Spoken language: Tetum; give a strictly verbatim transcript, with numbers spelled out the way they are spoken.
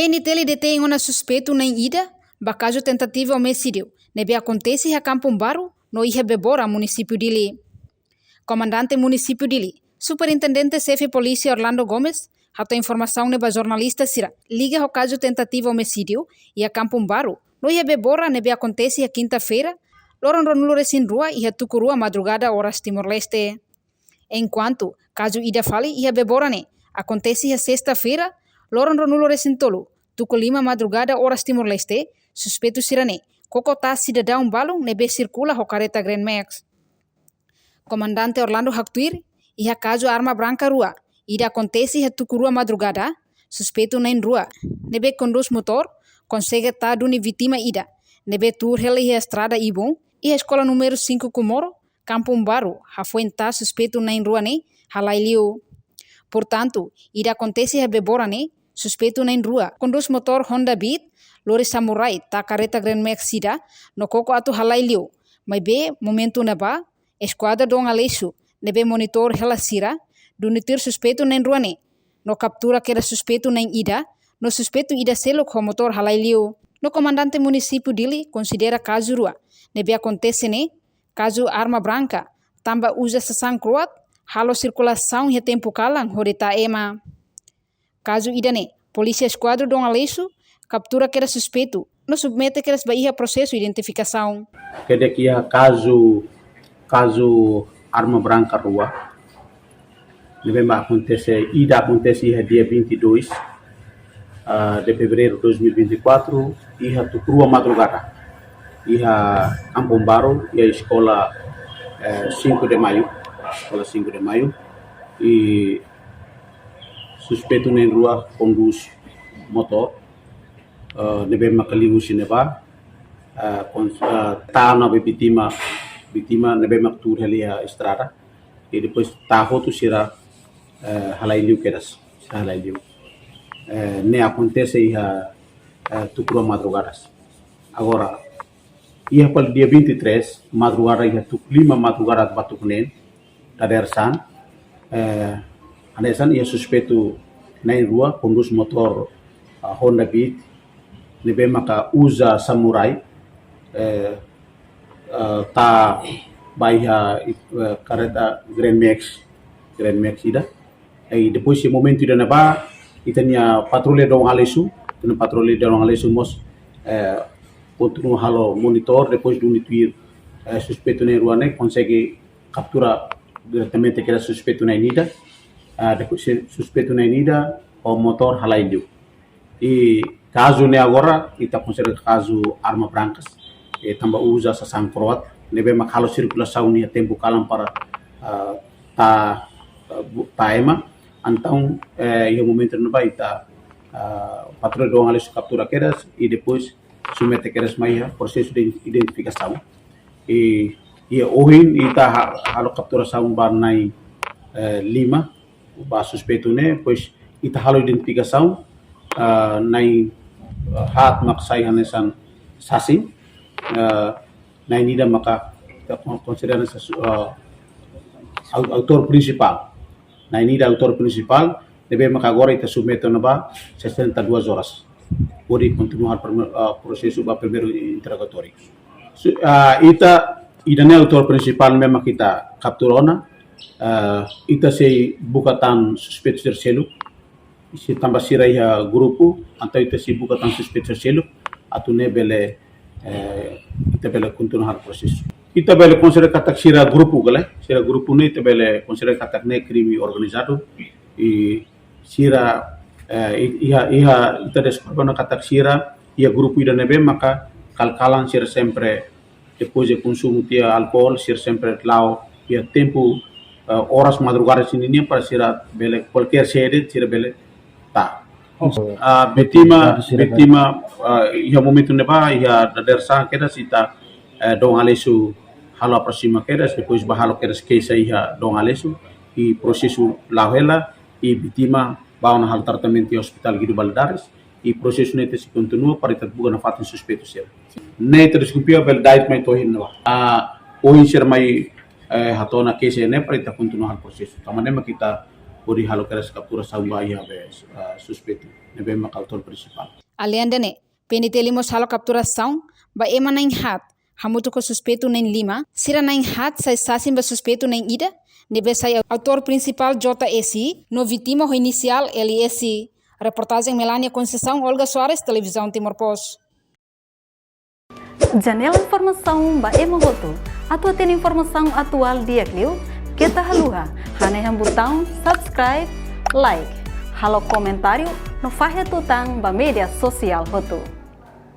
N T L detein ona suspeitu na'in ida ba kazu tentativa omisídiu ne'ebé akontese iha Kampung Baru no iha Bebora, Munisípiu Dili. Komandante Munisípiu Dili, Superintendente Xefe Polísia Orlando Gomes, hato'o informasaun ne'e ba jornalista sira liga ho kazu tentativa omisídiu iha Kampung Baru no iha Bebora ne'ebé akontese iha kinta-feira, loron ruanulu-resin-rua, iha tuku rua madrugada oras Timor-Leste. Enkuantu kazu ida fali iha Bebora ne'e akontese iha sesta-feira, loron ruanulu-resin-tolu, tuku lima madrugada oras Timor-Leste, suspeitu sira-ne'e koko taa sidadaun balun ne'ebé sirkula ho kareta Grand Max. Komandante Orlando haktuir, iha kazu arma branka rua ida akontese iha tuku rua madrugada, suspeitu na'in-rua ne'ebé kondús motór konsege taa duni vítima ida ne'ebé tuur hela iha estrada ibun iha eskola númeru cinco Comoro, Kampung Baru, hafoin taa suspeitu na'in-rua ne'e halai liu. Portantu, ida akontese iha Bebora ne'e, suspeitu na'in-rua kondús motór Honda Beat, lori Samurai taa kareta Grand Max ida, no koko atu halai liu. Maibé momentu ne'ebá, eskuadra Dom Aleixo ne'ebé monitor hela sira, duni tuir suspeitu na'in-rua ne'e, no kaptura kedas suspeitu na'in-ida, no suspeitu ida seluk ho motór halai liu. No Komandante Munisípiu Dili konsidera kazu rua ne'ebé akontese ne'e kazu arma branka, tanba uza sasán kro'at, halo sirkulasaun iha tempu kalan hodi taa ema. Kazu ida-ne'e, Polísia Eskuadra Dom Aleixo kaptura kedas suspeitu no submete kedas ba iha prosesu identifikasaun. Kedas iha kazu, kazu arma branka rua ne'ebé mak akontese, ida akontese iha dia vinte e dois, ah, de fevereiro de dois mil e vinte e quatro, iha tuku rua madrugada, iha Kampung Baru, iha eskola, eh, cinco de Maio, eskola cinco de Maio, i suspeitu na'in-rua kondús motór, eh, ne'ebé maka liuhusi ne'ebá, eh, kon-, eh, taa ona ba vítima, vítima ne'ebé mak tuur hela iha estrada, i depois taa hotu sira, eh, halai liu kedas, sira halai liu. Eh, ne'e akontese iha, eh, tuku rua madrugadas. Agora, iha fali dia vinte e três, madrugada iha tuku lima madrugada ba tuku neen, dadeer-saan, eh, hanesan iha suspeitu na'in-rua kondús motór, ah, Honda Beat, ne'ebé maka uza Samurai, eh, eh, taa ba iha, eh, kareta Grand Max, Grand Max ida. I depois iha momentu ida-ne'ebá, ita-nia patrulla Dom Aleixo, ita-nia patrulla Dom Aleixo mós, eh, kontinua halo monitor, depois duni tuir, eh, suspeitu na'in-rua ne'e konsege kaptura diretamente kedas suspeitu na'in-ida, ah, depois se-, suspeitu na'in-ida ho motór halai liu. I kazu ne'e agora ita konsidera kazu arma brankas, eh, tanba uza sasán kro'at, ne'ebé mak halo sirkulasaun iha tempu kalan para, ah, taa, ah, bu-, taa ema. Entaun, eh, iha momentu ne'ebá ita, ah, patrulla Dom Aleixo kaptura kedas i depois submete kedas mai iha prosesu de identifikasaun. I, iha ohin ita ha-, halo kapturasaun ba na'in, eh, lima, ba suspeitu ne'e, depois ita halo identifikasaun, ah, na'in, ah, haat mak sai hanesan sasin, ah, na'in-ida maka ita kon-, konsidera hanesan su-, ah, au-, autór prinsipál. Na'in-ida autór prinsipál, ne'ebé maka agora ita submete ona ba sessenta e duas horas. Hodi kontinua prime-, ah, prosesu ba primeiru interrogatóriu. Su-, ah, ita, ida-ne'e autór prinsipál ne'ebé mak ita kaptura ona, ah, ita sei buka tan suspeitu sira seluk, sei tanba sira iha grupu, entaun ita sei buka tan suspeitu sira seluk, atu nune'e bele, eh, ita bele kontinua halo prosesu. Ita bele konsidera katak sira grupu, gale, sira grupu ne'e ita bele konsidera katak ne'e krime organizadu, i sira, eh, i-, iha, iha, ita deskobre ona katak sira iha grupu ida ne'ebé maka kal-kalan sira sempre depois de konsumu tiha álkool, sira sempre la'o iha tempu, eh, oras madrugada sira-nian para sira bele, kualkér sede, sira bele taa. Oh. Ah, vítima, vítima, ah, iha momentu ne'ebá, iha dadeer-saan kedas ita, eh, Dom Aleixo halo aproxima kedas, depois bá halo kedas keixa iha Dom Aleixo, i prosesu la'o hela, i vítima bá ona halo tratamentu iha Hospital Guido Valadares, i prosesu ne'e ita sei kontinua para ita buka nafatin suspeitu sira. Ne'e ita deskonfia bele da'et mai to'o ohin ne'e. Ah, ohin sira mai, eh, hato'o ona keixa ne'e para ita kontinua halo prosesu. Tanba ne'e mak ita, hodi halo kedas kapturasaun ba iha be, ah, suspeitu ne'ebé mak autór prinsipál. Aleinde ne'e, P N T L mós halo kapturasaun ba ema na'in haat, hamutuk ho suspeitu na'in lima, sira na'in haat sai sasin ba suspeitu na'in ida, ne'ebé sai autór prinsipál J S I, no vítima ho inisiál L S I. Reportajen Melania Conceição, Olga Soares, Televizaun Timor Post. Janela informasaun ba ema hotu. Atu hatene informasaun atuál di'ak liu, keta haluha hanehan butaun subscribe, like, halo komentáriu, no fahe tutan ba média sosiál hotu.